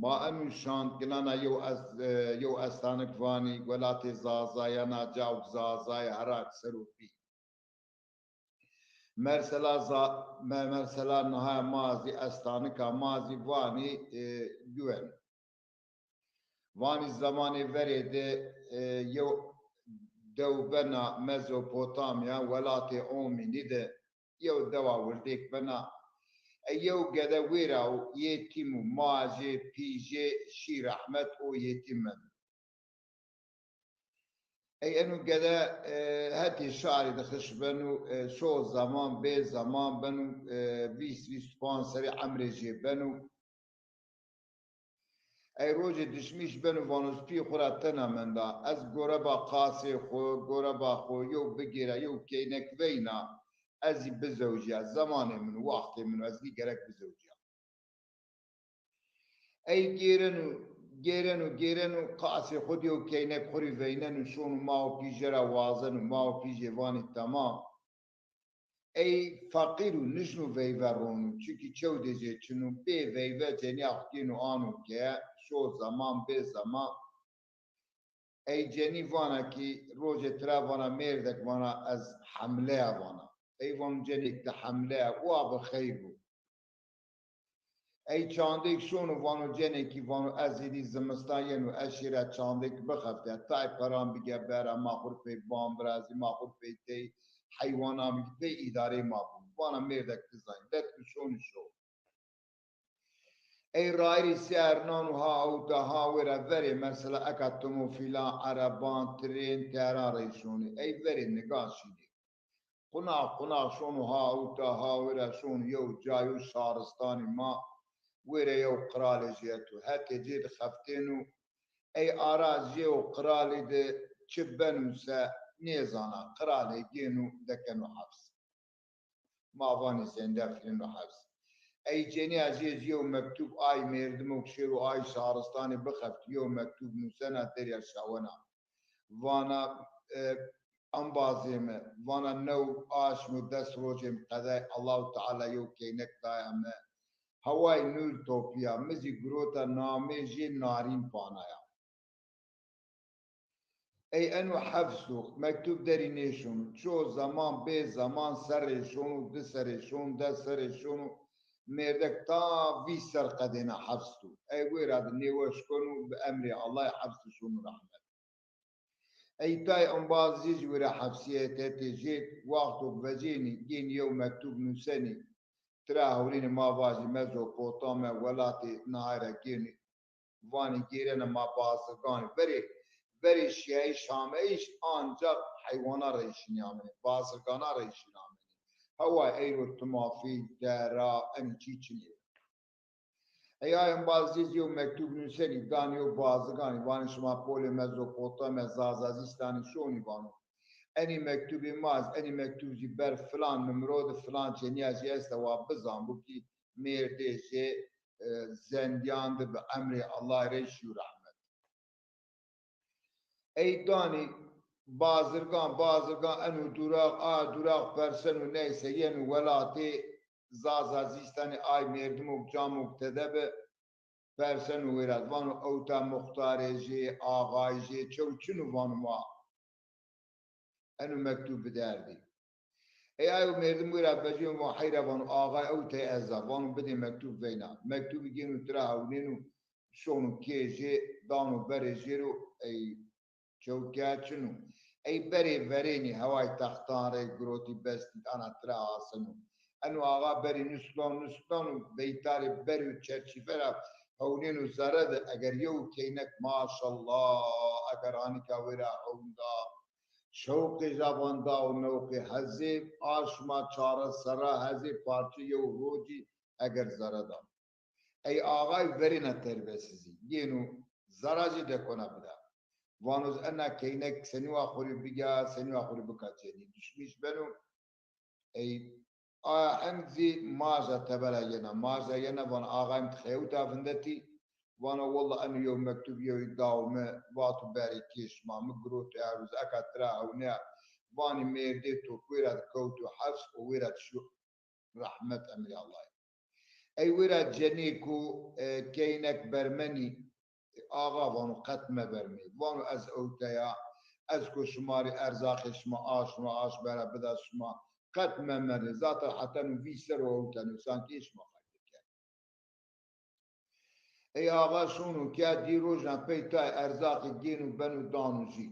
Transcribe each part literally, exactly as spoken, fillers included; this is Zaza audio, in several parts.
Ma enu şand ginana yew es-, e, yew estanik vanî, welatê Zazayana, cawk Zazayê herak ser o bî. Mersela za-, me-, mersela niha ma zî estanika ma zî vanî, e, Güven. Vanî zemanê verê de, e, yew dew bena Mezopotamya, welatê Omînî de yew dewa wirdêk bena. E, yew gede wêra û yêtîm û ma jê, pî jê şî rehmet, o yêtîm mendo. Ey eno gede, e, hetê şarî de xiş beno, e, şo zeman, bê zeman beno, e, vîst, vîst û panc serrî emrê jê beno. Ey rojê dişmîş beno, vano ez pî xwu ra tena menda. Ez goreba qasê xwu, goreba xwu yew bigêra, yew keynek veyna, ez zî bizewjîya. Zemanê min o, wextê min o, ez zî gerek bizewjîya. Ey gêreno, gêreno, gêreno, qasê xwu dî yew keynek xwu rî veyneno, şono ma û pîje ra wazeno, ma û pîjê vanî temam. Ey feqîr o, nijno veyve rono, çunkî çewdê jê çin o, bê veyve cenîya xwu gêno ano ke, şo zeman, bê zeman. Ey cenî vana kî rojê tira vana mêrdek vana ez hemleya vana. Ey vano cenêk ti hemleya, wa bi xeyr bo. Ey çandêk şono vano cenêkî vano ez êdî zimistan yeno ez şêra çandêk bixefte, tay peran bige bera, ma xwu rê pey ban birazî, ma xwu rê pey tey heywanan bigî, pey îdareyê ma bo. Vana mêrdek ti zanî. Letko şono şo. Ey rayirî sî ernan û ha ewta ha wêra verê mesela eka tomofîlan, ereban, trên, teran rey şonê. Ey verê nigan şînê. Qunax qunax şono ha ewta ha wêra şono yew ca, yew şaristanî ma, wêra yew qiralê jê eto. Hetê cê de xeftêno. Ey ara jê û qiralî de çi beno se nêzana. Qiralê gêno dekeno heps. Ma vanî zênde firîno heps. Ey cenîya jê zî yew mektub ay mêrdimo ke şêro ay şaristanî bixeftî, yew mektub nusena derya şawena. Vana, e, embazê mi, vana new aşm û des rojê mi qedayî, Allahu Teala yew keynek daya mi. Hewayî nûr topîya, mi zî girota namê jê Narîn Panaya. Ey eno hefs o, mektub derî nêşono. Ço zeman bê zeman serrê şono, di serrê şono, des serrê şono, mêrdek ta vîst serr qedêna hefs o. Ey wêra de nêweş keno, bi emrê Allahî hefs de şono rehmet. Ey tay embazê jê zî wêra hefsîyê hetê jê, wexto ke vecênî gênî yew mektub nusenî, tira hewnênî ma vajî Mezopotamya, welatê nihayra gênî. Vanî gêrena ma bazirganî. Verê, verê şîyayîş ameyîş ancax heywana reyşînî amenê, bazirgana reyşînî amenê. Hewa eyro timafîl, dera, enî çî çinê. Ey ay embazê jê zî yew mektub nusenî, danî yew bazirganî, vanî şima polê Mezopotamya, Zazazîstanî şonî vano. Enî mektubê ma zî, enî mektub zî ber filan nimro de filan cenîya jê esta, wa bizan bo kî mêrdê jê, e, zendîyan de bi emrê Allahî rey şîyo rehmet. Ey danî bazirgan, bazirgan eno durax, a durax perseno neyse yeno welatê Zazazîstanî ay mêrdimo ke camok tede bi, perseno wêra de vano ewta muxtarê jê, axayê jê, çew çin o vano ma. Eno mektub biderdî. Ey ayo merdim wêra vecîyo, vano heyra, vano axay ewtey ez a, vano bidê mektub veyna. Mektubî gêno tira hewnêno, şono kê jê, dano berê jê ro, ey çewtîya çin o. Ey berê verênî heway textan rey girotî bestî, ana tira aseno. Eno axa berî nuslan, nuslan û beytarê berî û çerçîfe ra hewnêno zere de, eger yew keynek maşallah, eger anika wêra hewnda, şewqê jaban da û newqê hezê, a şima çare serra hezê parçe yew rocî eger zere da. Ey axay verêna terbesizî, gêno zara jê dekona bida. Vano ez ena keynek senî wa xwu rê bigîya, senî wa xwu rê bika cenî. Duşmîş beno, ey aya hend zî maja tebera yena. Maja yena vana axay mi ti xewta vindetî. Vana wella eno yew mektub yewî daw mi, vato berê kê şima, mi giroto erûz eka tira hewneya. Vanî mêrdê to wêra de kewto hefs û wêra de şîyo rehmet emrê Allahî. Ey wira cenêko, e, keynek bermenî, axa vano qet mebermê. Vano ez ewte ya, ez ko şima rê erzaqê şima, aş şima, aş bera bida şima, qet memerê. Zaten heta no vîst serr o ewteno, sankî şima xeybê kerd. Ey axa şono ke dî rojan pey tay erzaqî gêno beno dano jî.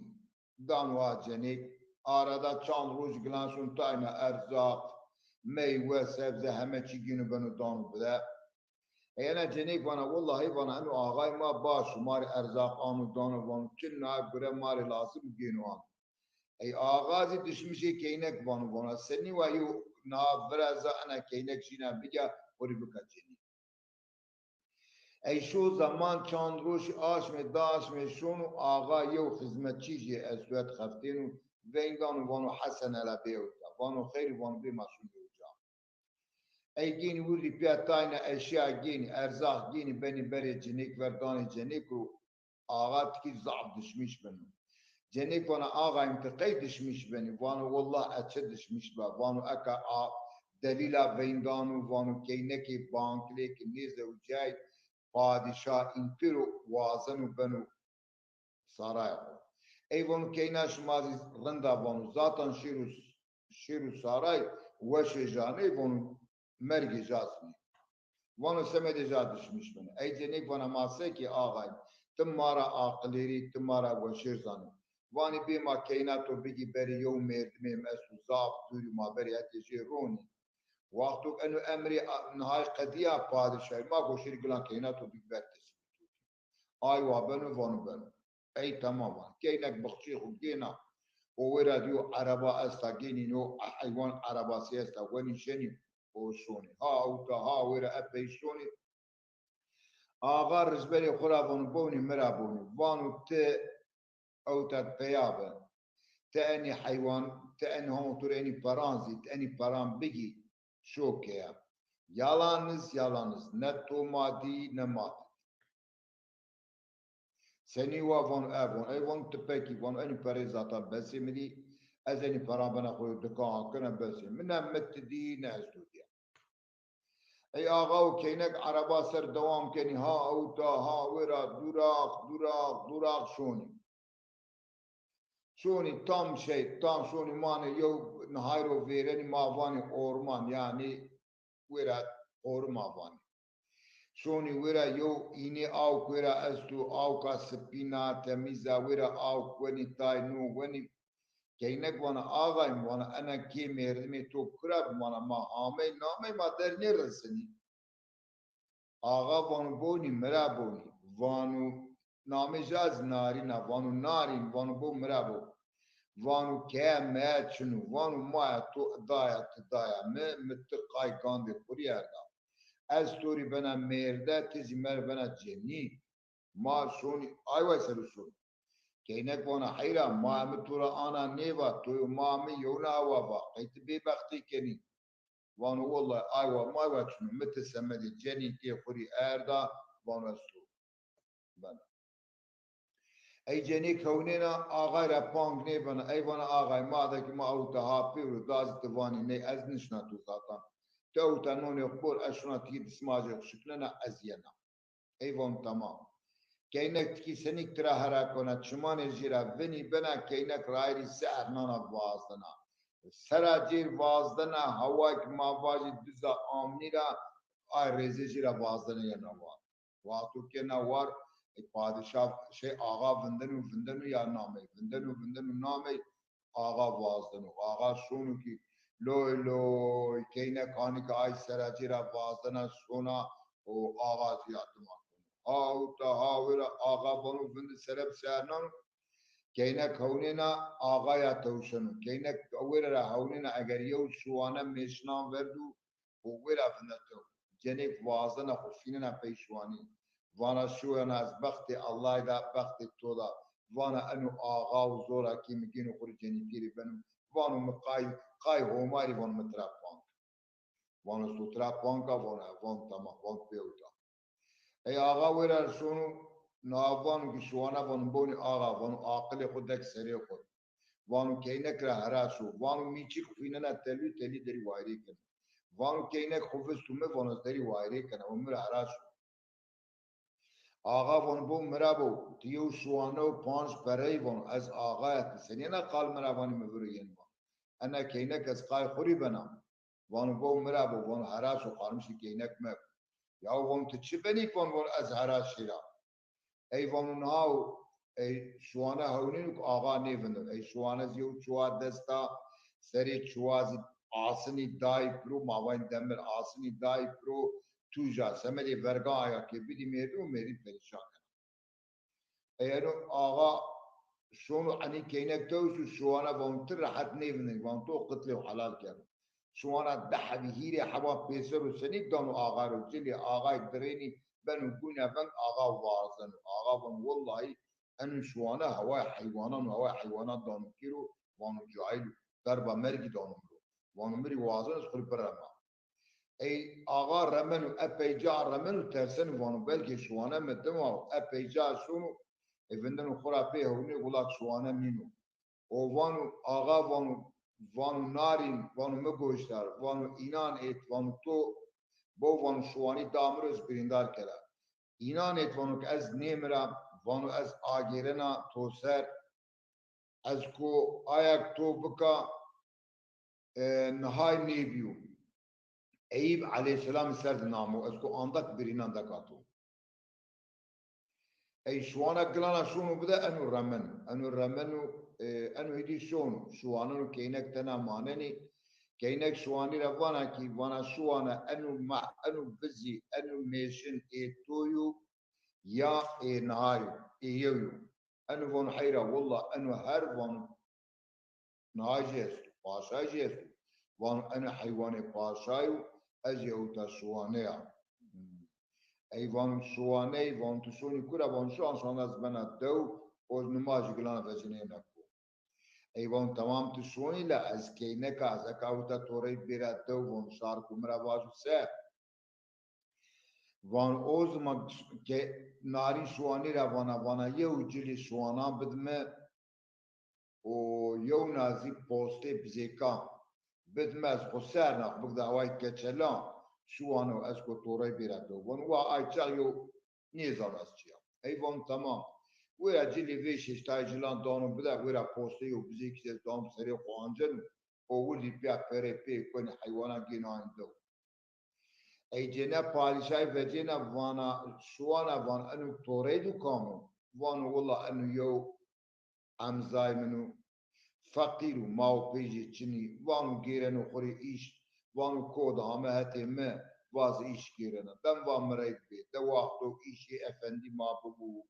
Dano a cenêk. Arada çand roj gilan şon tayna erzaq, meywe, sebze heme çî gêno beno dano bide. Ey ena cenêk vana, wellahî vana, eno axayê ma baş o, ma rê erzaq ano dano, vano çi na gure ma rê lazim gêno ano. Ey axa zî dişmişê keynek vano, vana senî wa yo na vireza ena keynek jîna bigîya, xo rê bika cenî. Ey şo zeman çand roşî aşmê, di aşmê şono, axa yew xizmetçî jê esto het xeftêno, veng dano vano Hesen hela bê ewta. Vano xeyrî, vano bê ma şon yew ca. Ey gênî wirdî pîya tayna eşya gênî, erzaq gênî benî berê cenêk ver danê cenêk ro. Axa tikî zaf dişmîş beno. Cenêk vana, axayê mi ti qey dişmîş benî? Vano, wellah ez çi dişmîş ba. Vano, eka a delîla veyndano, vano, keynekê bankilê ki nêzewicîyay padîşah în pêro wazeno beno saraya xo. Ey vano, keyna şima zî rind a vano, zatan şêro, şêro saray weşê janê vano, mergê ja sinî. Vano semedê ja dişmîş beno. Ey cenêk vana, ma se kî axayê mi, ti ma ra aqilêrî, ti ma ra weşêr zanî. Vanî bê ma keyna to bigî berê yew mêrdimê mi esto zaf dûrî, ma berê hetê jê ronî. Wexto eno emrê a-, nihay qedîya padîşahî, ma goşêrî gilan keyna to bigî ber tesîmê to. Ay wa beno, vano beno. Ey tamam a. Keynek bixçî xo gêna. O wêra dîyo ereba esta gênîno, heywan erebasî esta, wenî şenî o şonî. Ha ewta ha wêra epey şonî. Axa rizberê xo ra vano, bonî mi ra bonî. Vano ti ewta peya bi. Ti enî heywan, ti enî hontur enî peran zî, ti enî peran bigî şo keya. Yalaniz, yalaniz. Ne to ma dî, ne ma ti dî. Senî wa? Vano, e, vano, ey vano, ti pekî, vano, enî perê zatan besê mi dî, ez enî peran bena xo yo dikan akena besê mi, ne mi ti dî, ne ez to dîya. Ey axa û keynek ereba ser dewam kenî, ha ewta, ha wêra, dûrax, dûrax, dûrax şonî. Şonî tam şey, tam şonî manê yew nihay ro vêrenî ma vanî orman, yanî wêra qorima vanî. Şonî wêra yew înê awk wêra esto, awka sipîn a, temîz a, wêra awk wenî tay no wenî. Keynek vana, axayê mi, vana, ena kê mêrdimê to kura bi, vana, ma hamey namey ma der nêresenî. Axa vano, bonî, mi ra bonî. Vano, namê ja zî Narîn a. Vano, Narîn, vano, bo mi ra bo. Vano, keye meye çin o. Vano, maya to daya ti daya mi, mi ti qay gandê xo rî erda. Ez to rî bena mêrde, ti zî mi rê bena cenî. Ma şonî, ay way ser o şonî. Keynek vana, heyra, maya mi to ra ana nêva, to yo ma mi yewna awa va, qey ti bêbextî kenî? Vano, wellay aywa maywa çin o, mi ti semedê cenîkê xo rî erda, vano ez to bena. Ey cenîk hewnêna, axay ra pang nêbena. Ey vana, axay, ma de ki ma ewta ha pêro da zî ti vanî ney, ez nişna to zatan. Ti ewta nonê xo bor, ez şona tikî dismajê xo şiknena, ez yena. Ey vano, tamam. Keynek tikî senîk tira hera kona, çimanê jê ra vinî bena, keynek rayirî ser nana vazdena. Sera cêr vazdena, hawayêk ma vajî diza amnî ra, ay rêzê jê ra vazdena yena war. Wexto kena war, e, padîşah şey axa vindeno, vindeno ya namey, vindeno, vindeno namey, axa vazdeno. Axa şono kî loy loy keynek hanî ke ay sera cê ra vazdena sona û axa zî ya dima keno. Ha ewta ha wêra axa vano vindi sere bi ser nano. Keynek hewnêna axa ya tewşeno. Keynek wêra ra hewnêna eger yew şiwane mêşnan verdo û wêra vinde tew. Cenêk vazdena xo fînena pey şiwanî. Vana şiwana ez bextê Ellay da, bextê to da. Vana eno axa û zora kî mi gêno xo rê cenîkê rê beno. Vano mi qay, qay Homarî, vano mi tira pank. Vano ez to tira panka, vano e, vano tamam, vano pê ewta. Ey axa wêra şono, na vano kî şiwana vano bonî axa, vano aqilê xo dek serê xo. Vano keynek ra hera şo. Vano mîçîk xo fînena telû, telî derî wayirê keno. Vano keynek xo vist û mi, vano ez derî wayirê kena, o mi ra heraş o. Axa vano bo mi ra bo, ti yew şiwane û panc perey, vano ez axaya ti, senî ena qal mi ra vanî mi viro yen, vano ena keynek ez qay xo rî bena. Vano bo mi ra bo, vano heraş o, qarmişî keynek meko. Yaw, vano ti çi benî, vano, vano ez heraşî ra. Ey vano niha o, ey şiwane hewnîn û axa nêvindeno. Ey şiwane zî yew çuwa dest a, serê çuwa zî asinî dayî piro, ma vayîn demir, asinî dayî piro, tûja, semedê verga aya ke bidî mêrdin û mêrdin perîşan kena. Ey eno axa şono enî keynek dewis û şiwana vano ti rehet nêvindin, vano to qitlê xo helal keno. Şiwana di hebî hîrê heba pêser û senî dano axa ro, cilê axayî dirênî beno gûne veng, axa warzeno. Axa vano wellahî eno şiwane hewayê heywanan û hewayê heywanan dano kî ro, vano cahil o, derba mergî dano mi ro. Vano mi rî wazeno ez xo rî birema. Ey axa remeno, epey ca remeno, terseno, vano belkê şiwane mi dima o, epey ca şono, ey vindeno xo ra pê hewnê, wila şiwane nîno. O vano, axa vano, vano narîn, vano mi goşdar, vano înan êt, vano to bo, vano şiwanî da mi ro, ez birîndar kera. Înan êt, vano ke ez nêmira, vano ez agêrena to ser, ez ko ayak to bika, e, nihay nêbîyo. Eyîb eleyhîsselam ser di namo, ez ko andak birînan deka to. Ey şiwana gilana şono bide, eno remeno. Eno remeno, e, eno hêdî şono. Şiwanen û keynek tena manenî. Keynek şiwanî ra vana kî, vana şiwana eno meh, eno vizî, eno mêşin ê to yo ya ê niha yo, ê yew yo. Eno vano heyra, willa eno her vano niha jî esto, paşa jî esto. Vano eno heywanê paşa yo, ez jî hewta şiwane ya. Hmm. Ey vano şiwane, ey vano tu şonî kura, vano şiwan, şiwan ez bena dew, o nimajî gilana vecinê ena ko. Ey vano tamam tu şonî la ez keyneka, ez eka hewta to rey bêra dew, vano şar ku mi ra vajo se. Van o zima ke narîn şiwanî ra vana, vana yew cilî şiwanan bid mi û yewna zî postê bizêkan bid mi, ez xo ser na xo bigda hawayî keçelan, şiwano ez ko to rey bêra dew. Vano wa ay çax yew nêzano ez çi ya. Ey vano tamam. Wêra cilê vêşê tayê cilan dano bide, wêra postê yew bizêkî zî ez dano serê xo anceno. O wirdî pîya perê pê kuenî heywanan gêno ayn dew. Ey cêne padîşayî vecêne vana, şiwana van eno to rey do kam o? Vano willa eno yew emzayê min o, feqîr o, ma û pêjê çinî. Vano gêreno xo rê îş, vano ko de ame hetê mi, vaze îş gêrena. Dem va mi rey bê, de wexto îşê efendî ma bibo,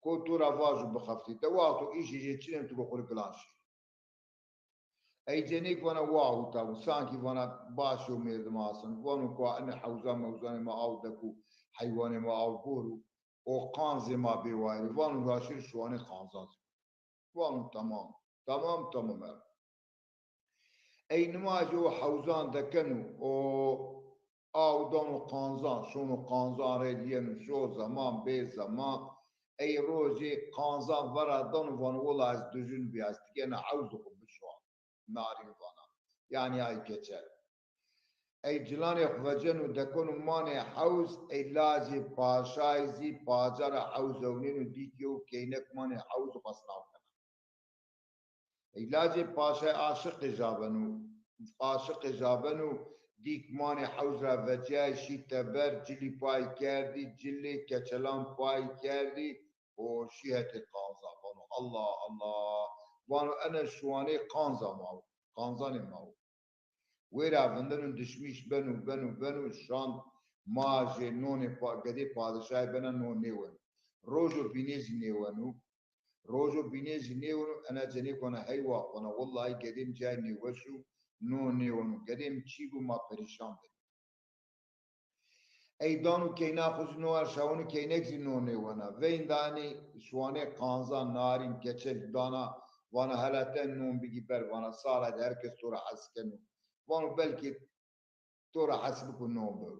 ko to ra vajo bixeftî, de wexto îşê jê çinê tu go xo rê gilan şî. Ey cenêk vana wa hewta bo, sankî vana baş o mêrdim asin. Vano ku ene hewza mewzanê ma aw dek û heywanê ma aw bor o. O qanzê ma bê wayirê. Vano gaşir şiwanê qanzan zî. Vano tamam. Tamam, tamam er. Ey nimajê o hewzan dekeno, o aw dano qanzan, şono qanzan rê yeno, şo zeman bê zeman. Ey rojê qanzan vera dano, vano wila ez dujun bîya, ez ti gêna hewzê xo bişuan. Narîn vana. Yanî ay keçel. Ey cilanê xo veceno dekeno manê hewz, ey lacê paşayî zî paca ra hewz ewnêno, dîk yew keynek manê hewz xo sinaw kena. Ey lacê paşay aşiqê ja beno, aşiqê ja beno, dîk manê hewz ra vecîyay, şî teber, cilî pay kerdî, cilê keçelan pay kerdî û şî hetê qanzan. Vano Allah Allah. Vano ene şiwanê qanza ma wo, qanzanê ma wo. Wêra vindeno dişmîş beno, beno, beno, şand majê nonê pa-, gedê padişayî bena, non nêweno. Rojo bînê zî nêweno. Rojo bînê zî nêweno, ena cenêk vana hey wax vana, willayî gedê mi cayê nêweş o, non nêweno. Gedê mi çî bo ma perîşan benî. Ey dano keyna xo zî no er şaweno, keynek zî no nêwena. Veyn danê şiwanê qanzan, narîn, keçel dana, vana hela ten non bigî ber, vana sare de her kes to ra hes keno. Vano belkî to ra hes biko non bew.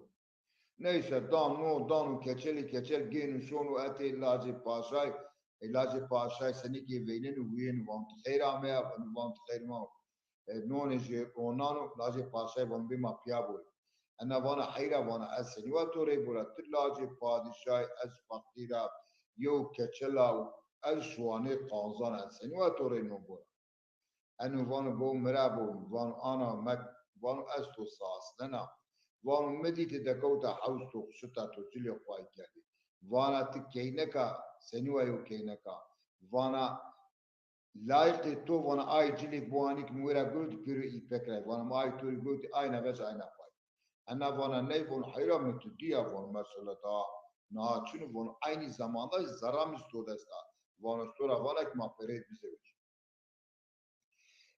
Neyse, dan no, dano keçelî, keçel gêno şono hetê lacê paşay. Ey lacê paşay senî kê veyneno, wîyeno, vano ti xeyr ameya, vano ti xeyr ma. e, nonê jê ronano, lajê paşayî vano bê ma pîya borî. Ena vana heyra, vana ez senî wa to rê bora, ti lajê padîşayî, ez feqîr a, yew keçel a, ez şiwanê qanzan, ez senî wa to rê non bora. Eno vano bo mi ra bo, vano ana mek, vano ez to sasnena. Vano mi dî ti dekewta hews to xişita to cilê xo ay kerdî. Vana ti keynek a, senî wa yew keynek a. Vana layîqê to, vana ay cilêk biwanî ki mi wêra girotî pêro îpek ra. Vana mi ay to rê girotî ayna veş ayna pay. Ena vana ney, vano heyra mi tu dîya, vano mesela da na çin o, vano eynî zamanda zerra mi zî to dest a. Vano ez to ra vana ki ma pêrê bizewicî.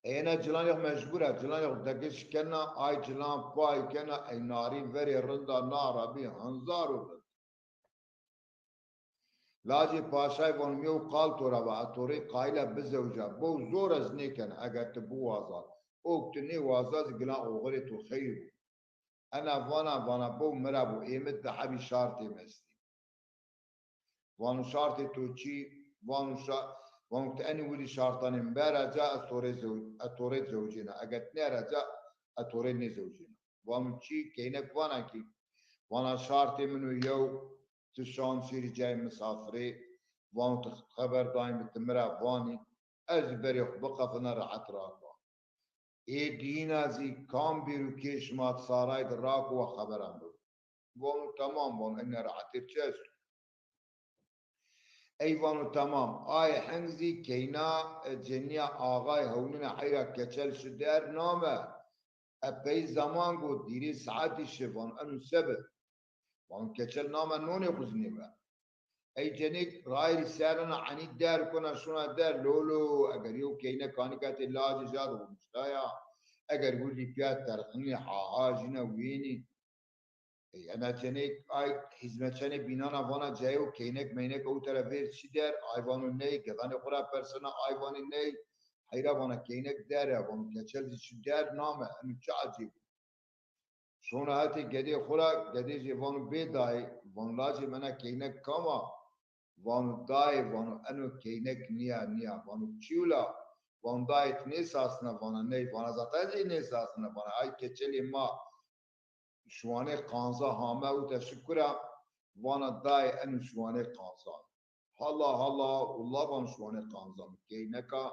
Ey ena cilanê xo mecbur a, cilanê xo degiş kena, ay cilan pay kena, ey Narîn verê rind a, na ra bî henzar û rind. Lajê paşay vano mi yew qal to ra va, ez to rê qayîl a bizewija, bo zor ez nêkena, eger ti biwaza. O ki ti nêwaza zî gilan oxirê to xeyr bo. Ena vana, vana bo mi ra bo, ê mi di hebî şartê mi estî. Vano şartê to çî? Vano şa-, vano ti enî wirî şartanê mi bera ca, ez to rê zew-, ez to rê zewicêna. Eger ti nêera ca, ez to rê nêzewicêna. Vano çî? Keynek vana ki, vana şartê min o yew, ti şan şêrî cayê misafirê, vano ti xeber dayî mi, ti mi ra vanî, ez zî berê xo biqefina rehet raka. Ê dîyîna zî kam bêro kê şima di saray di rako wa xeberan bibo. Vano temam, vano ene rehetêr çi esto? Ey vano temam. Ay heng zî keyna, e, cenîya axay hewnîna heyra keçel şi der name. Epey zaman go, dîrê saetî şi, vano eno se bi? Vano keçel name nonê xo zî nêwe. Ey cenêk rayîrî ser nena, enî der kuna şuna der, lolo, eger yew keynek kanîka tê lajê ja de xumuştaya, eger wirdî pîya terxinî, haha jîna wînî. Ey ena cenêk ay hîzmetçenê bînana vana cayê o keynek meynek ewte ra vêr çi der, ay vano ney, gedanê xo ra persena, ay vanê ney, heyra vana keynek der a, vano keçel zî çi der name, eno çi ecêb o. Şona hetê gedê xo ra, gedê jê vano bê dayê, vano lajê mi ena keynek kam a? Vano dayê, vano eno keynek nîya, nîya. Vano çi yo la? Vano dayê ti nêsasna? Vana ney. Vana zaten zî nêsasna. Vana ay keçelê ma şiwanê qanza hame ewta şi kura, vana dayê eno şiwanê qanza. Hala hala, willa vano şiwanê qanza mi keyneka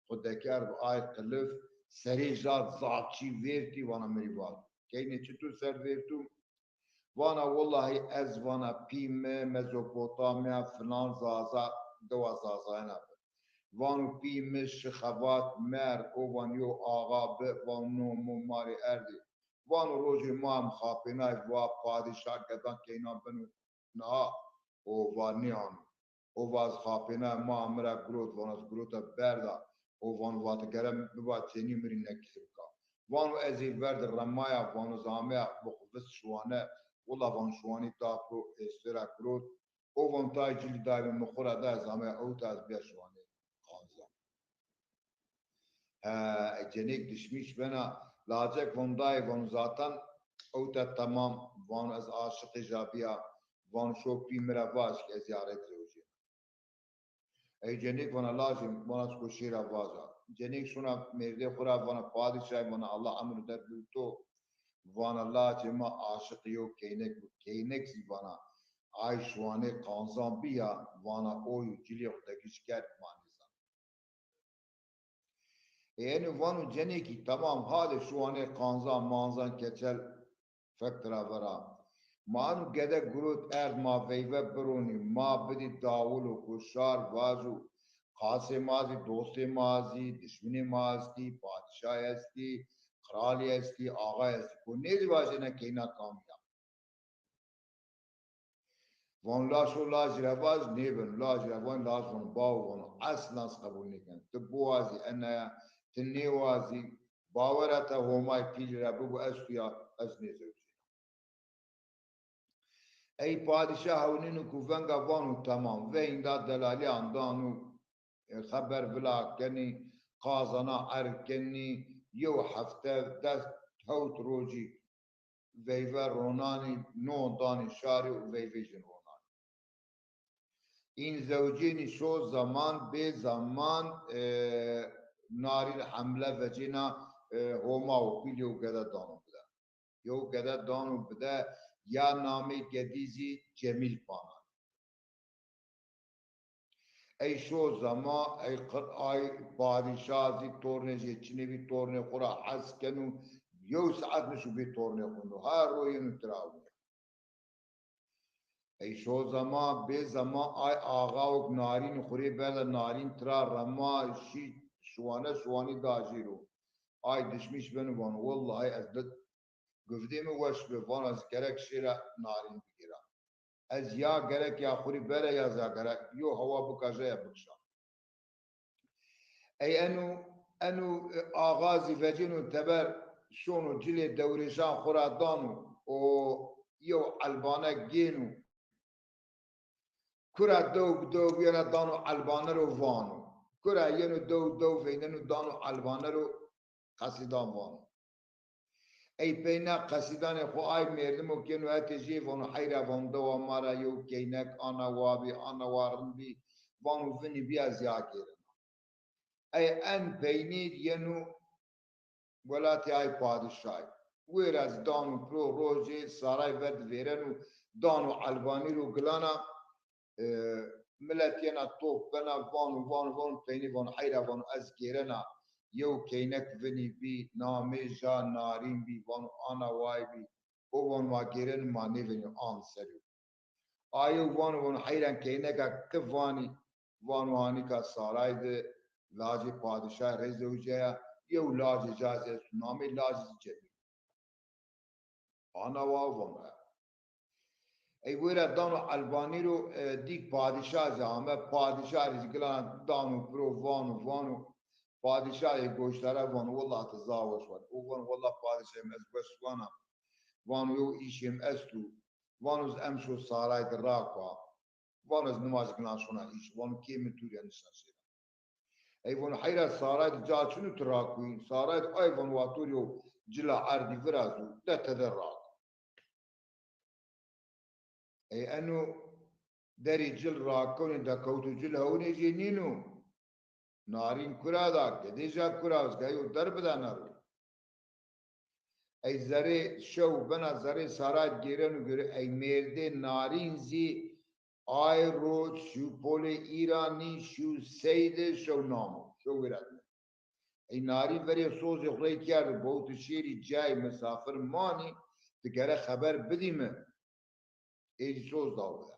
xo dekerd bi ay qilif, serê ja zaf çî vêrtî, vana mi rî vat. Keynê çitur ser vêrtû? Vana willahî ez, vana pî mi Mezopotamya filan Zaza, dewa Zazayena bi. Vano pî mi şi xevat merd, o van yew axa bi, van no mi ma rê erdî. Vano rojê ma em xapênay, va padîşah gedan keynan beno niha, o va nêano. O va ez xapênay, ma mi ra girot, vano ez girota berda. O vano va ti gere biba cenî, mi rî nekê bika. Vano ez ê ver di remaya, vano ez ameya bi xo vist şiwane, willa vano şiwanî da piro, êsê ra girot. O vano tay cilî dayê mi, mi xo ra da, ez ameya ewta, ez bîya şiwanê qanza. He, cenêk dişmîş bena, lacek vano dayê, vano zaten ewta temam, vano ez aşiqê ja bîya, vano şo pî mi ra vaj ki ez ya rê zewicêna. Ey cenêk vana lajê mi, vana ez ko şêra vaja. Cenêk şona mêrdê xo ra vana padîşay, vana Allah emir der bido to, vana lacê ma aşiqê yew keynek bi, keynek zî vana ay şiwanê qanzan bîya, vana oy û cilê xo degiş kerd, ma nêzan. Ê eno vano cenêkî, temam, hadê şiwanê qanzan manzan keçel fek tira vera. Ma eno gede girot erd ma veyve bironî, ma bidî dawilo ko şar vajo, qasê ma zî, dostê ma zî, dişminê ma estî, padîşay estî, qralî estî, axay estî. Ko nêzî vajêne keyna kamî ya? Vano laj şo lajî ra vaj, nêbeno. Lajî ra van, laj vano bawo, vano eslan ez qebul nêkena. Ti biwazî enaya, ti nêwazî, bawera te Homay pîlî ra bibo, ez tu ya, ez nêzewicêna. Ey padîşah hewnîno ku venga, vano temam. Veynda delalîyan dano, e, xeber vila kenî, qazana erg kenî, yew hefte, des, hewt rojî veyve ronanî, non danî şarî û veyvê jin ronanî. În zewcênî şo zaman bê zaman, e, Narîn hemle vecêna e, Homa û pîl yew gede dano bide. Yew gede dano bide, ya namê gedî zî Cemîl pana. Ey şo zema, ey qir-, ay padîşah zî tornê jê çinê bî, tornê xwu ra hes keno, yew saet nişo bê tornê xwu no. Her ro yeno tira wîya. Ey şo zema, bê zema ay axawik Narîn xwu rê berde, Narîn tira rema, şî şiwane, şiwanî da jê ro. Ay dişmîş beno vano, wellahî ez bid-, guvdê mi weş bi, vano ez gerek şêra Narîn bigêra. Ez ya gerek ya xwu rê bere ya zî ya gerek yo hewa bikaje ya bikişa. Ey eno, eno, e, axa zî vecêno teber şono cilê dewrêşan xwu ra dano û yew elbane gêno. Kura dew bi dew biyena dano elbane ro vano. Kura yeno dew dew veyneno dano elbane ro qesîdan vano. Ey peyna qesîdanê xwu ay mêrdimo keno hetê jê vano heyra vano dewa ma ra yew keynek ana wa bî, ana wa rind bî, vano vinî bîya zî ya gêrena. Ey en peynî yeno welatê ay padîşayî. Wêra zî dano piro rojê saray ver di vêreno dano elbanî ro gilana, e, milet yena top bena, vano, vano, vano, peynî vano, heyra vano, ez gêrena, yew keynek vinî bî, namê ja Narîn bî, vano, ana way bî, o vano, ma gêreno, ma nêvinî, an serî. Aye vano, vano, heyran keyneka ti vanî, vano, hanîka saray de lacê padîşahî rê zewicaya, yew lacê ca zî esto, namê lacê zî Cemîl. Ana wa vano. Ey wêra dano elbanî ro, e, dîk padîşah zî ame, padîşah rê zî gilana dano piro vano, vano, padîşah ê goşdare vano, wellahî ti zaf weş vanî. O vano, wellahî padîşahê mi ez weş vana. Vano, yew îşê mi esto. Vano, ez emşo saray de rako. Vano, ez nimaj gilan şona îş. Vano, kê mi tûrîya nişna şêra. Ey vano, heyra saray de ca çin o ti rakoyî? Saray de ay vano, wa to rê yew cila erdî virazo, de tede rako. Ey eno derê cil rakonê dekewto cil hewnê jê nîno. Narîn kura da, gedê ja kura, ez ga yew der bidana ro. Ey zerê şew bena zerê saray gêreno gêrê, ey mêrdê Narîn zî ay ro şîyo polê Îranî, şîyo sey de şew namo. Şew wêra dime. Ey Narîn verê sozê xwu rey kerdo, bawti şêrî cayê misafir manî, ti gere xeber bidî mi. Êdî soz dawo de.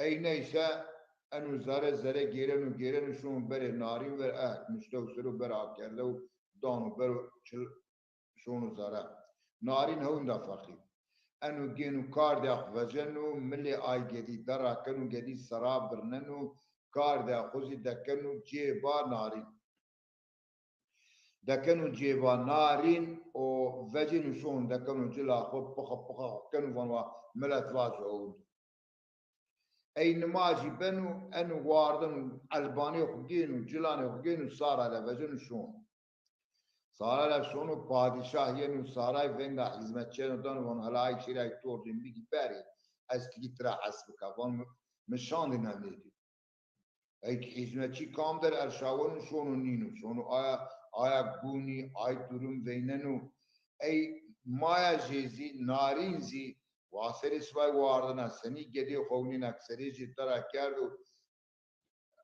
Ey neyse, eno zere zere gêreno gêreno şono berê Narîn ver, eh, nuştew sero ber akerde û dano bero çil şono zere. Narîn hewnda feqîr. Eno gêno kardê xwu veceno, milê ay gedî dera keno, gedî sera birneno, kardê xwu zî dekeno cêba Narîn. Dekeno cêba Narîn û vecêno şono dekeno cila xwu pixe pixe xwu keno vano wa milet vajo ew do. Ey nimajî beno, eno wardeno, elbanê xwu gêno, cilanê xwu gêno, saray ra veceno şono. Saray ra şono, padîşah yeno saray, venga hîzmetçîyeno dano, vano hela ay şêrî ay tordên bigî berê, ez tikî tira hes bika. Vano mi, mi şandî na nêdî. Ey hîzmetçî kam der erşaweno şono nîno. Şono aya, aya gunî, ay durum veyneno. Ey maya jê zî, Narîn zî, wa serê sibay wardena, senî gedê xewnîna, serê jê dera kerdo,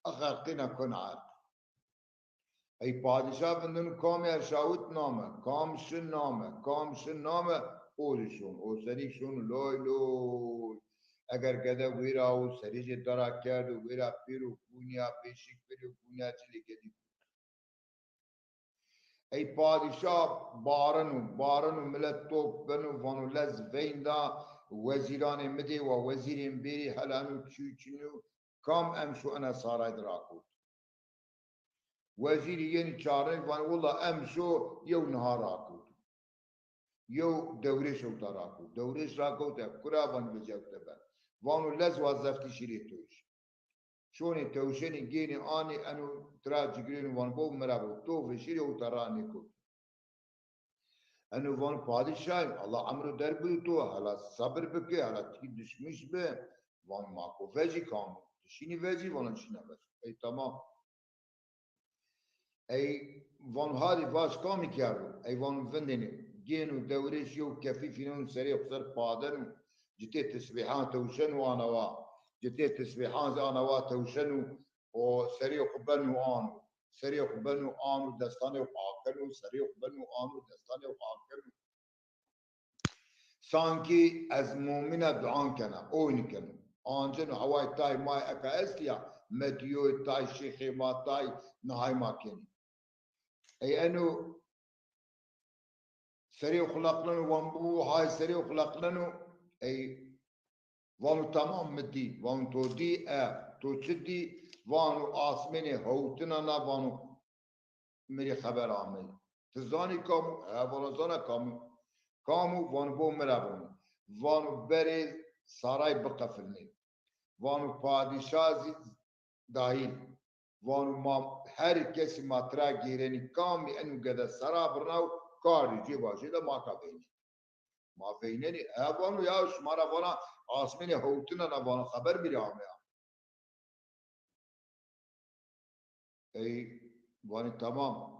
axertêna kona erd. Ey padîşah vindeno, kamî erşawit name, kam şi name, kam şi name, o zî şono. O serî şono loy loy. Eger gede wêra o serê jê dera kerdo, wêra pêro gûnîya pêşik bêro, gûnîya cilê gedî. Ey padîşah bareno, bareno, milet top beno, vano lez veynda, wezîranê mi dê wa wezîrên bêrî, hela eno çî çin o, kam emşo ena saray de rakot. Wezîrî yenî çarney vanî, willa emşo yew niha rakot. Yew dewrêş ewta rakot. Dewrêş rakot, e, kura vanî vecîya ewte ben. Vano lez wa zeftî şîrê tewş. Şonê tewşenî gênî anî eno tira cigirêno vano bo mi ra bo. To vêşîrê ewta ra nêkot. Eno vano padîşahî, Allah emro derg bido to, hela sebir bike, hela tikî dişmîş bi. Vano ma ko vecî kam. Ti şînî vecî, vano şîna vecî. Ey tamam. Ey vano, hadî vac kamî kerdo? Ey vano, vindênî. Gêno dewrêş yew kefî fîneno serê xo ser, padeno, citê tesbîhan tewşeno ana wa, citê tesbîhan zî ana wa tewşeno û serê xo beno ano. Serê xo beno ano, destanê xo akeno, serê xo beno ano, destanê xo akeno. Sankî ez mumîna duan kena, oynî keno. Anceno haway tay may eka estî ya, medîyoy tay, şêxê ma tay, nihay ma kenî. Ey eno serê xo leqneno, van bu hay serê xo leqneno, ey vano tamam, mi dî. Vano to dî? E, to çi dî? Vano asmênê hewtina na, vano mi rê xeber amey. Ti zanî kam o? He, vano zana kam o. Kam o? Vano bo mi ra vano. Vano berê saray biqefilnê. Vano padîşah zî dahîl. Vano ma her kesî ma tira gêrenî, kamî eno gede sera birnaw, kardî cê vajê de ma ka veynenî. Ma veynenî. E, vano ya şima ra vana asmênê hewtina na, vano xeber mi rê ameya. Ey vanî tamam.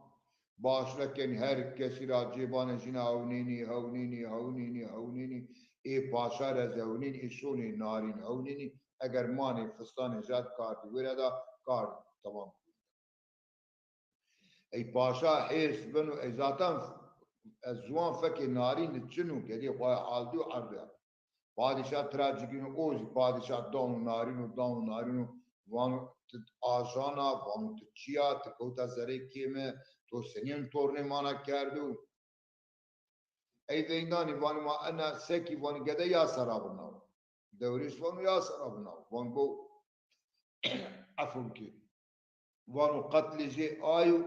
Başla kenî her kesî ra cêbanê jîna hewnînî, hewnînî, hewnînî, hewnînî. Ê paşa ra zî hewnînî, ê şonê narîn hewnînî. Eger manê fistanê jad kardî wêra da, kardî tamam. Ey paşa hêrs beno, ey zaten ez ziwan fekê narîn de çin o, gedê xo ya aldî û erdî ya. Padîşah tira cigîno, o zî padîşah dano narîno, dano narîno, vano ti ajan a, vano ti çi ya, ti kewta zerê kê mi, to senîn tornê ma na kerdo? Ey veyndanî vanî ma ena sekî, vanî gede ya sera binaw. Dewrêş vano ya sera binaw. Vano bo efû bikê. Vano qetlê jê ayo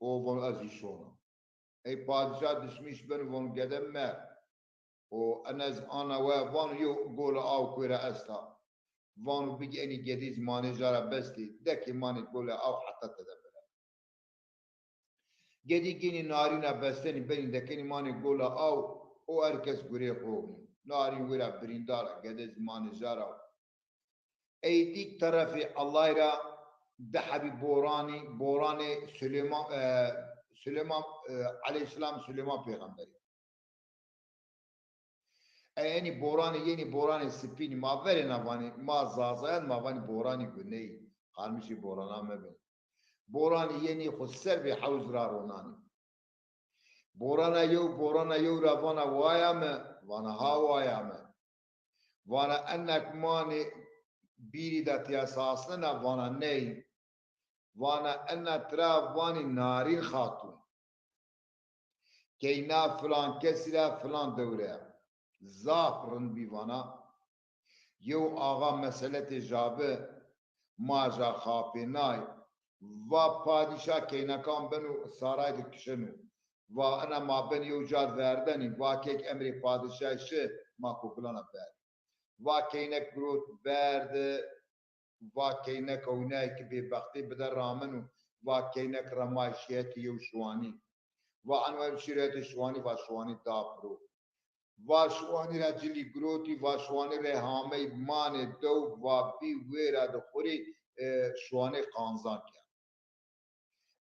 û vano ez zî şona. Ey padîşah dişmîş beno, vano gede mer. Û ena ez ana we, vano yew gola aw koy ra esta. Vano bigî enî gedî zî manê ja ra bestî, dekê manê gola aw heta tede bira. Gedî gênî narîna bestenî benî dekenî manê gola aw û her kes gurê xo ownî. Narîn wêra birîndar a, gede zî manê ja ra. Ey dî terefê Ellay ra di hebî boranî, boranê Suleyman, e, Suleyman, e, eleyhîsselam, Suleyman pêxemberî. Ey enî boranê yenî, boranê sipînî, ma verêna vanî, ma zazayan ma vanî boranî guneyî, qarmişê borana mebin. Boranî yenî xo ser bê hewz ra ronanî. Borana yew, borana yew ra vana waya mi, vana ha waya mi. Vana enak manê bîrî de tîya sasnena, vana ney. Vana ena tira vanî Narîn Xatûn. Keyna filan kesî ra filan dewre. Zaf rind bî vana. Yew axa meseletê jabi ma ja xapênay. Va padîşah keynekan beno saray de kişeno. Va ena ma ben yew ca verdenî. Va kek emrê padîşahî şi, ma koklana berd. Va keynek girot berde, va keynek ewnay ki bêbextê bide rameno, va keynek remay şîyetê yew şiwanî. Va eno ew şîyetê şiwanî, va şiwanî da piro. Va şiwanî ra cilî girotî, va şiwanî rê hamey manê dew, va bî wêra de xo rê, e, şiwanê qanzan kerd.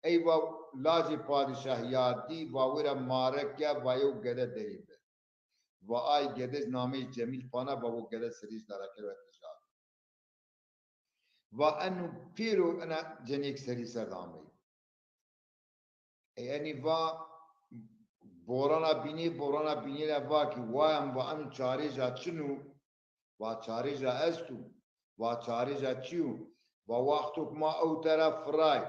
Ey va lajê padîşahî ya dî, va wêra mare ke, va yew gede derî bi. Va ay gede nameyê Cemîl pana, va wo gede serî zî dara kerd, wet nijad. Va eno pêro ena cenêk serî ser de ameyî. Ey enî va borana bînî, borana bînî ra va ki wayan, va eno çarêja çin o? Va çarêja esto. Va çarêja çi yo? Va wexto ki ma ewte ra firay,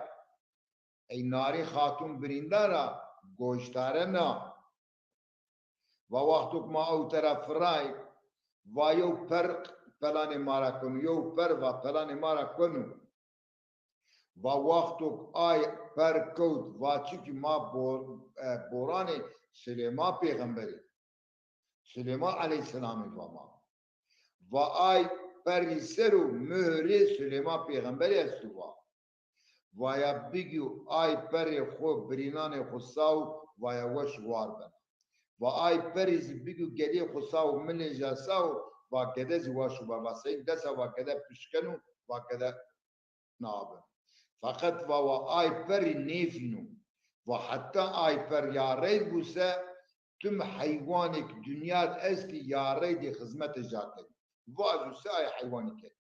ey Narîn Xatûn birîndar a, goştare na. Va wexto ki ma ewte ra firay, va yew per pelanê ma ra keno, yew per va pelanê ma ra keno. Va wexto ki ay per kewt, va çikî ma bor-, e, boranê Silêman pêxemberî. Silêman eleyhîsselamî va ma. Va ay perrî ser o muhrê Silêman pêxemberî esto va. Va ya bigî ay perrê xo birînanê xo saw, va ya weş war bena. Va ay perrî zî bigî gedê xo saw, milê ja saw, va gede zî waşo bena. Va sey desa va gede pişkeno, va gede nabi. Feqet va wa ay perrî nêvîno. Va heta ay per ya rey bû se, tim heywanêk dinya de estî ya rey dê xizmetê ca kenî. Vajo se ay heywanî kenî.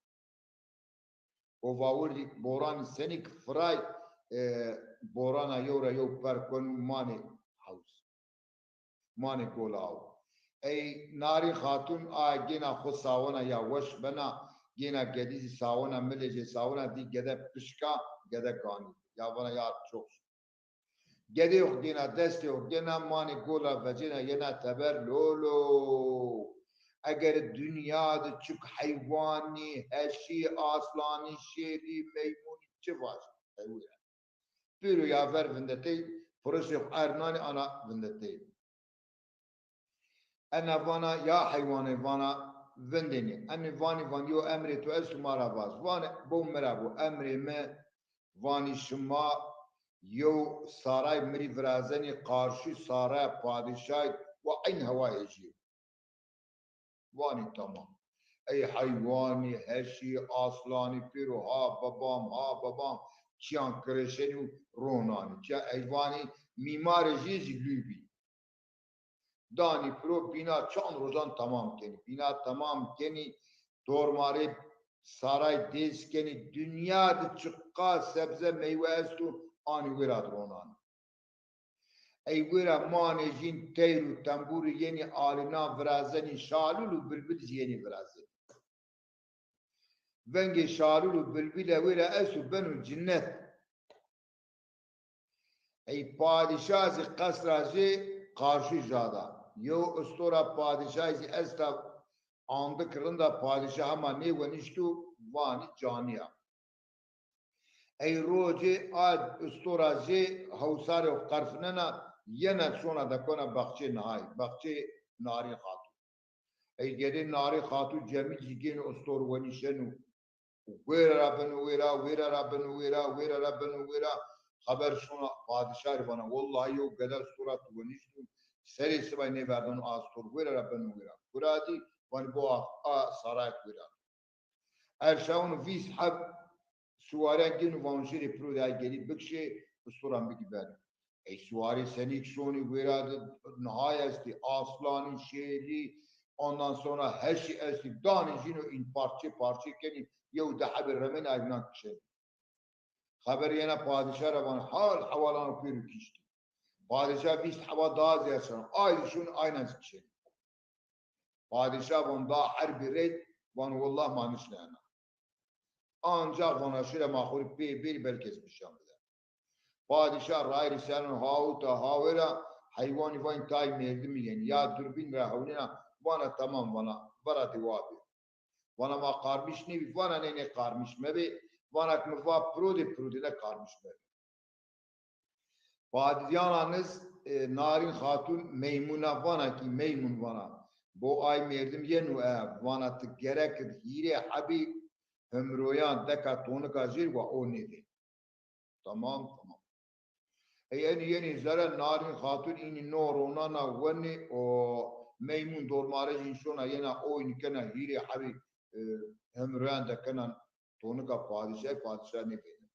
O va wirdî boranî senî ki firay, e, borana yew ra yew per keno manê hews. Manê gola aw. Ey Narîn Xatun a gêna xwu sawena ya weş bena, gêna gedî zî sawena, milê jê sawena, dî gede pişka, gede ganî. Ya vana ya çok şükür. Gedê xwu gêna, destê xwu gêna, manê gola vecêna yena teber, lolo. Eger dinya de çik heywanî, heşî, aslanî, şêrî, meymunî çi vajî? Ewî ya. Pêro ya ver vindetey, pirişê xwu erd nanî ana vindetey. Ena vana ya heywanê vana vindênî. Enî vanî van yo emrê to esto ma ra vaz. Vanê bo mi ra bo emrê mi vanî şima yew saray mi rî virazenî qarşî saraya padîşahî wa eyn hewa hêjî. Vanî tamam. Ey heywanî, heşî, aslanî pêro ha babam, ha babam, çiyan kireşenî û ronanî. Çiya ey vanî mîmarê jê zî lûy bî. Danî piro bîna çand rojan tamam kenî. Bîna tamam kenî, dormarê saray dês kenî. Dinya de çiqa sebze meywe esto anî wêra de ronanî. Ey wêra manê jîn teyr û tembûrî yenî alînan virazenî, şalûl û bilbil zî yenî virazenî. Vengê şalûl û bilbîle wêra esto beno cinnet. Ey padîşah zî qesra jê qarşî jada. Yew ustora padîşahî zî esta, andik rinda padîşah hema nêwenişto, vanî canîya. Ey rocê a ustora jê hewsarê xwu qerfinena, yena şona dekona baxçê nihayî, baxçê Narîn Xatun. Ey gedê Narîn Xatun Cemîl zî gêno ustor wenîşeno. Wêra ra beno wêra, wêra ra beno wêra, wêra ra beno wêra. Xeber şona padîşah rê vana, wellahî yew gede ustora tu wenîşto, serê sibay nêverdeno a ustor, wêra ra beno wêra. Guradî vanî bo a, a sarayet wêra. Erşawno vîst heb suwariyan gêno vano şêrê piro de ay gedî bikişê, ustoran bigî beno. Ey suwarî senîk şonî wêra de nihay estî, aslanî, şêrî, ondan sonra heşî estî, danî jîno în parçe parçe kenî, yew di hebê remenî ay vînan kişenî. Xeber yena padîşah ra vano hal hewalan pêro kiştî. Padîşah vîst heba daha zîyad şeno. Ay zî şonî ayna zî kişenî. Padîşah vano da herbî reyt, vano wellah ma nişna ena. Ancax vana şire ma xwu rê pê bêrî belkî ez bişan bide. Padîşah rayîrî seno hawita hawêra, heywanî vanî tay mêrdimî yenî. Ya durbîn ra hewnêna, vana tamam vana, vera de wa bê. Vana ma qarmîş nêbî, vana nê nê qarmîş mebê, vana ki mi va piro de piro de ne qarmîş mebê. Padîyana niz, e, Narîn Xatun Meymûna vana kî Meymûn vana, bo ay mêrdim yeno e, vana ti gerek id hîrê hebî himroyan deka tonika jêr wa o nêdê. Tamam, tamam. Ey enî yenî zere Narîn Xatun înî no ronana wenî o Meymûn dormare jîn şona yena oyn kena hîrê hebî, e, himroyan dekena tonika padîşay, padîşay nêvêneno.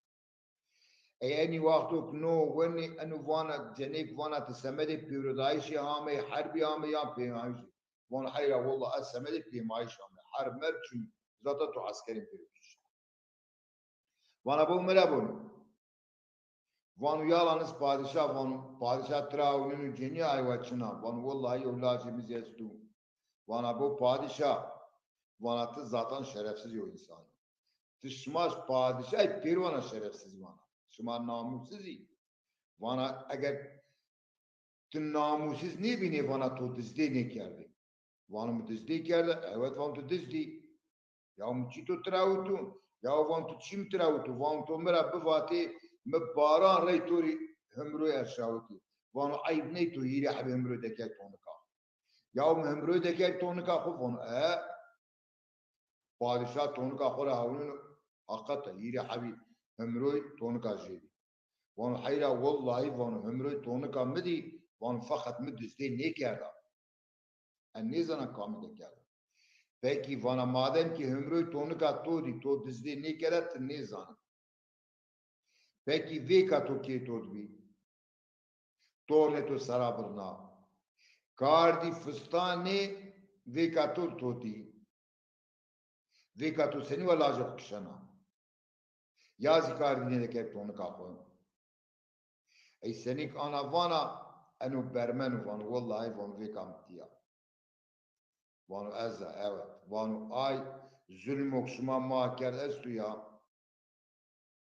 Ey enî wexto ki no wenî, eno vana cenêk vana ti semedê pêrodayîşê amey, herbî amey yan pêmayîşî? Vano heyra wella ez semedê pêmayîş ame. Herb merb çin zaten tu eskerên pêro kişî. Vana bo mi ra bono. Vano yala niz padîşah, vano padîşah tira ewneno cenî aywa çina. Vano wellahî yew lacê mi zî esto. Vana bo padîşah, vana ti zaten şerefsiz yew însan î. Ti şima padîşahî pêro vana şerefsiz vana. Şima namûsiz î. Vana eger ti namûsiz nêbînê vana to dizdê nêkerdê. Vano mi dizdê kerde, evet vano tu dizdî. Ya mi çî to tirawito? Ya vano tu çî mi tirawito? Vano to mi ra bivatê, mi baran rey to rê himroy erşawitî. Vano eyb ney to hîrê hebî himroy dekay tonika. Ya mi himroy dekay tonika xwu? Vano e. Padîşah tonika xwu ra hewneno, heqet a, hîrê hebî himroy tonika jêdî. Vano heyra wellahî vano himroy tonika mi dî, vano feqet mi dizdê nêkerda. Ez nêzana kamî de kerda. Pekî vana madem kî himroy tonika to dî, to dizdê nêkerde, ti nêzanî. Pekî vêka to kê to dibî? Tornê to sera birna. Kardî fistanê vêka to to dî. Vêka to senî wa lajê xo kişena? Ya zî kardî nêdekerd tonika xo. Ey senîk ana vana, eno bermeno vano, wellahî vano vêka mi tîya. Vano ez a, evet. Vano ay zulmok şima ma kerd esto ya.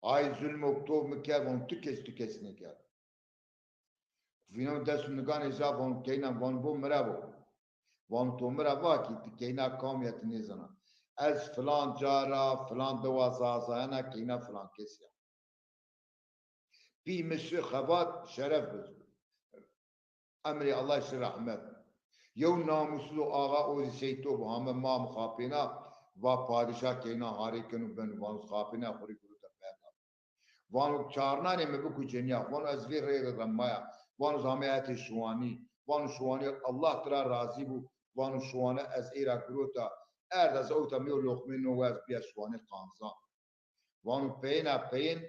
Ay zulmok to mi kerd, vano ti kes, ti kes nêkerd. Vîno dest û niganê ca, vano keyna, vano bo mi ra bo. Vano to mi ra va kî ti keyna kam ya ti nêzana. Ez filan ca ra, filan dewa Zazayana keyna filan kes ya. Pî mi şi xebat şeref biz. Emrê Allah şi rehmet. Yew namuslu axa o zî sey to bi hame ma mi xapêna, va padîşah keyna harê keno beno, vano xapêna xo rê girota berda. Vano çarnanê mi biko cenîya, vano ez vê rê rê remaya, vano zame hetê şiwanî, vano şiwanî Allah tira razî bo, vano şiwane ez ê ra girota, erd ez ewta mi yew loqmê no wa ez bîya şiwanê qanzan. Vano peyêna peyên,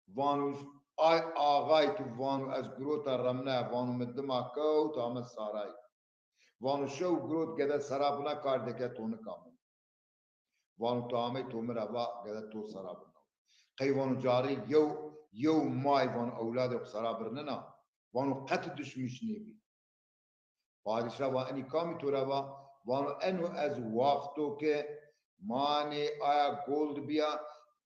vano ay axay tu, vano ez girota remnaya, vano mi dima kewt ame sarayî. Vano şew girot gede sera bina kardeke tonika mi. Vano to amey to mi ra va gede to sera bina. Qey vano carî yew, yew may vano ewladê xo sera birnena, vano qet dişmiş nêbî. Padîşah va enî kamî to ra va? Vano eno ez waxto ke manê aya gol di bîya,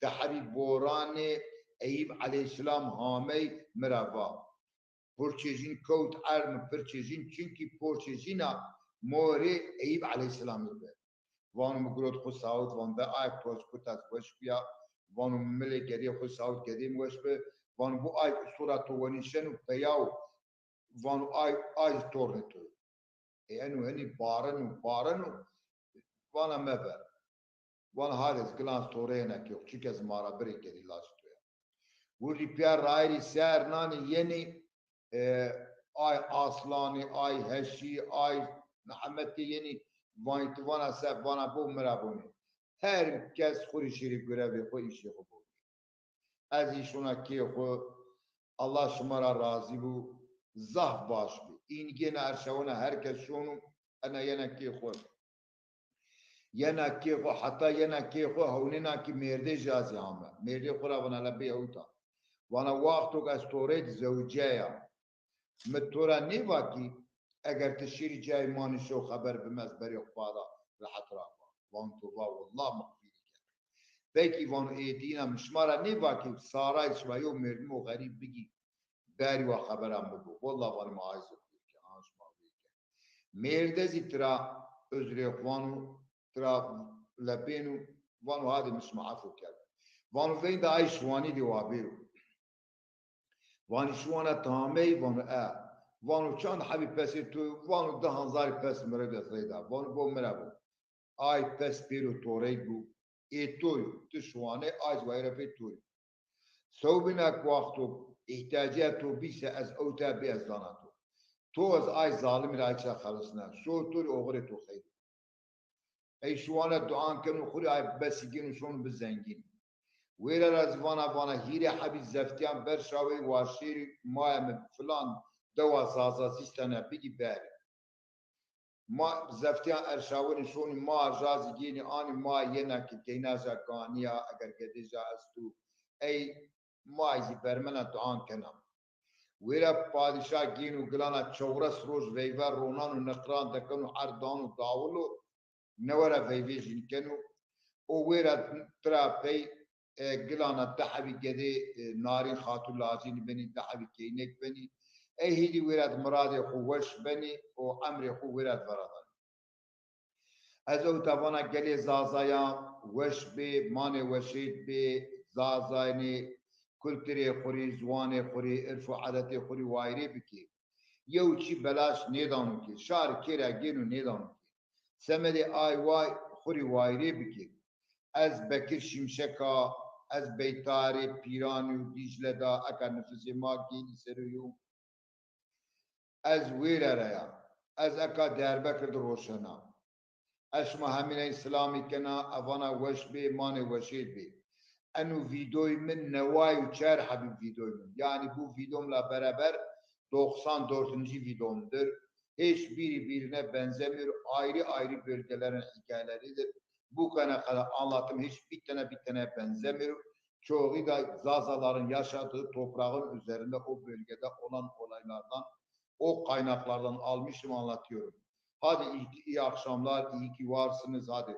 dehebî boranê Eyîb eleyhîsselam hamey mi ra va. Purçê jîn kewt erd mi pirçê jîn, çimkî porçê jîna morê Eyîb eleyhîsselamî bi. Vano mi girot xwu sawit, vano be ay to ez kurt ez weş bîya. Vano mi milê gedê xwu sawit, gedê mi weş bi. Vano bu ay ustura to wenî şeno peyaw. Vano ay, ay zî tornê to yo. Ê eno henî bareno, bareno. Vana meber. Vana hal ez gilan torê ena kê xwu, çik ez ma ra birê gedî lajê to ya. Wirdî pîya rayirî ser nanê yenî, e, ay aslanî, ay heşî, ay nimetê yenî, vanî ti vana se, vana bo mi ra bonê. Her kes xwu rê şêrî gurevê xwu, îşê xwu bo. Ez î şona kê xwu, Allah şima ra razî bo, zaf baş bi. În gêna erşawena her kes şono, ena yena kê xwu. Yena kê xwu, heta yena kê xwu hewnêna kî mêrdê ja zî ame. Mêrdê xwu ra vana le bê hewta. Vana waxto ke ez to rê di zewceya. Mi to ra nêva kî eger ti şêrî cayê manî şew xeber bime ez berê xwu pada rehet ra va. Van to va, wallah mi xwu vîrî kerd. Pekî vano ê dîna mi şima ra nêva kî saray şima yew merdimo xerîb bigî berî wa xebera mi bibo. Wallah vanî ma ay zî vîrî kerd, an şima vîrî kerd. Mêrde zî tira uzrê xwu vano, tira lepêno, vano hadê mi şima efo kerd. Vano veynda ay şiwanî dê wa bêro. Vanî şiwana tamey, vano e. Vano çand hebî pesê to yo? Vano di hezarî pes mi rê de zeyda. Vano bo mi ra bo. Ay pes pêro torey bo. Ê to yo. Ti şiwane, ay zî wayîra pey to yo. Sewbîna ke waxto îhtîyacîya to bî se ez ewta bî ez dana to. To ez ay zalimî ra ay ça xelisna. Şo to rê oxirê to xeyr. Ey şiwane duan keno, xwu rê ay besî gêno şono bi zengîn. Wêra ra zî vana, vana hîrê hebî zeftîyan berşawey wa şêrî maya mi filan dewa Zazazîstana bigî berî. Ma zeftîyan erşawenî şonî ma ja zî gênî anî ma yena ke keyna ja ganî ya, eger gedê ja esto. Ey ma zî bermena duan kena. Wêra padîşah gêno gilana çewres roj veyve ronan û niqran dekeno erd dano dawilo, newe ra veyvê jîn keno. O wêra tira pey, e, gilana di hebî gedê, e, Narîn Xatûn lacînî benî, di hebî keynêk benî. Ey hîdî wêra di miradê xwu weş benî û emrê xwu wêra di veradanî. Ez ewta vana gelê Zazayan weş bê, manê weşêd bê, Zazaynê kulturê xwu rê, ziwanê xwu rê, irf û edetê xwu rê wayîrê bikê. Yew çî belaş nêdano kê, şar kê ra gêno nêdano kê. Semedê ay way xwu rê wayîrê bikê. Ez Bekir Şimşek a, ez Beytarê Pîranî û Dîcle de eka nifisê ma gênî ser o yew. Ez wêre ra ya. Ez eka Diyarbekir de roşena. Ez şima hemî rey silamî kena, ez vana weş bê, manê weşêd bê. Eno videoyê mi neway û çar hebî videoyê mi. Yanî bu videom la beraber doksan dördüncü videomdur. Hiç biri birine benzemiyor. Ayrı ayrı bölgelerin hikayeleridir. Bu kaynaklarda anlatım hiç bir tane bir tane benzemiyor. Çoğu da Zazaların yaşadığı toprağın üzerinde o bölgede olan olaylardan, o kaynaklardan almışım, anlatıyorum. Hadi iyi, iyi akşamlar, iyi ki varsınız, hadi.